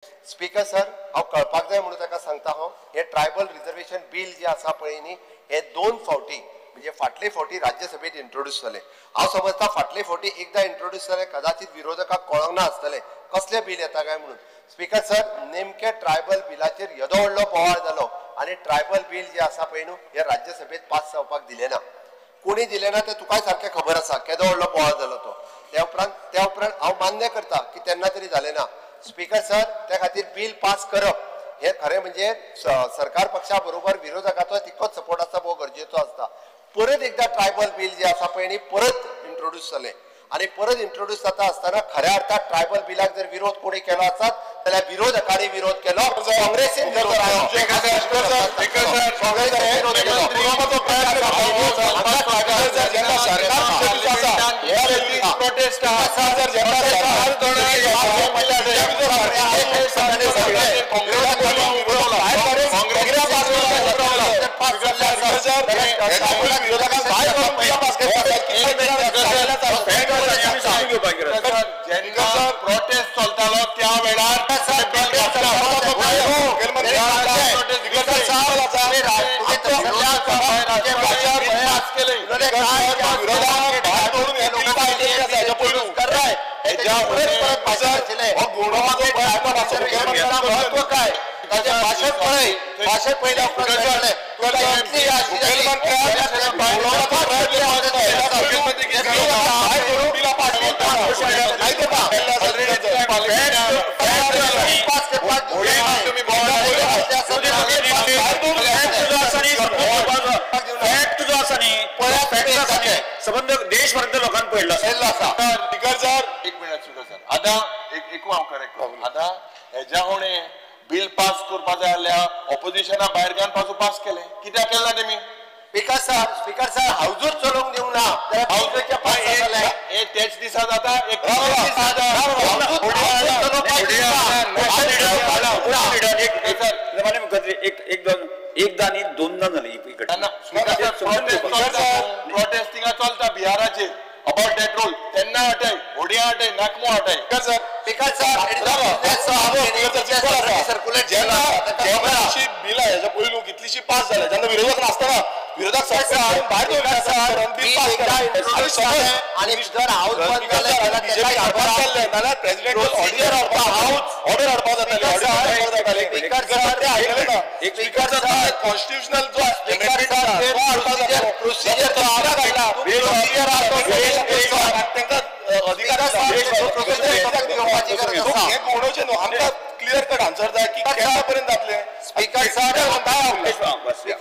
Speaker sir, हांव कळपाक जाय म्हणून ताका सांगता, हांव हे ट्रायबल रिजर्वेशन बील जे आसा पळय न्ही, हे दोन फावटी म्हणजे फाटले फावटी राज्यसभेत इंट्रोड्यूस जालें. हांव समजता फाटले फावटी एकदां इंट्रोड्यूस जालें, कदाचित विरोधकाक कळोंक ना आसतलें कसलें बील येता काय म्हणून. स्पीकर सर, नेमके ट्रायबल बिलाचेर येदो व्हडलो बोवाळ जालो आनी ट्रायबल बील जे आसा पळय न्हू हे राज्यसभेत पास जावपाक दिलें ना. कोणी दिलें ना तें तुकाय सारकें खबर आसा, केदो व्हडलो बोवाळ जालो तो. त्या उपरांत हांव मान्य करता की तेन्ना तरी जालें ना. स्पीकर सर, त्या खातीर बील पास करप हे खरें म्हणजे सरकार पक्षा बरोबर विरोधकाचो तितकोच सपोर्ट आसता, भोव गरजेचो आसता. परत एकदां ट्रायबल बील जे आसा पळय न्ही परत इंट्रोड्यूस जालें आनी परत इंट्रोड्यूस जाता आसतना खऱ्या अर्थात ट्रायबल बिलाक जर विरोध कोणी केलो आसत जाल्यार विरोधकांनी विरोध केलो, काँग्रेसीन विरोध केलो. प्रोटेस्ट चलतालो त्या वेळार भाशण पयल्या संबंद देशभरांतल्या लोकांक पडला आसा. स्पीकर एक मिनिट, स्पीकर सर, आतां एक हांव करेक्ट, आतां हेज्या कोणे बिल पास करपा जाय जाल्यार ऑपोजिशना भायर घेवन पासून पास केलें, कित्याक केलें ना तेमी? स्पीकर सर, हावजूच चलोवंक दिवंक ना. हे तेच दिसा जाता. एकदा न्ही दोनदा जाली. प्रोटेस्ट थिंगा चलता बिहाराचेर अबाउट that role, तेन्ना हटय, होडिया हटय, नाकमो हटय. बिलां हेच्या पयलू कितलीशी पास जाल्या जेन्ना विरोधक नासतना विरोधक भायर जाल्यार प्रेसिडेंट ऑर्डर हाडपाक जाताले. कॉन्स्टिट्युशनल जो तांकां अधिकार उडोवचें न्हू. आमकां क्लियर कट आन्सर जाय की केन्ना पर्यंत जातलें. स्पीकर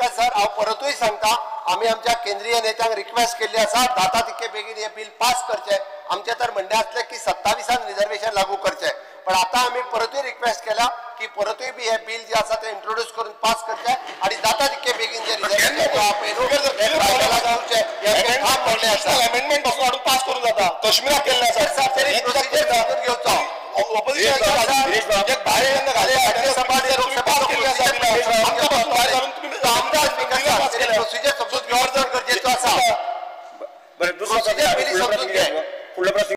सर, हांव परतूय सांगता, आमी आमच्या केंद्रीय नेत्यांक रिक्वेस्ट केल्ली आसा जाता तितके बेगीन हे बील पास करचें. आमचें तर म्हणणें आसलें की 27 रिजर्वेशन लागू करचें, पण आतां आमी परतूय रिक्वेस्ट केल्या की परतूय बी हे बील जे आसा तें इंट्रोड्यूस करून पास करचें आनी जाता तितके बेगीन जे रिजर्वेशन अमेंडमेंट पासून हाडून पास करून जाता. कश्मीराक केल्लें आसा, प्रोसिजर समजून घेवचो. प्रोसिजर समजून घेवप चड गरजेचो आसा. बरें, दुसरो प्रस्न.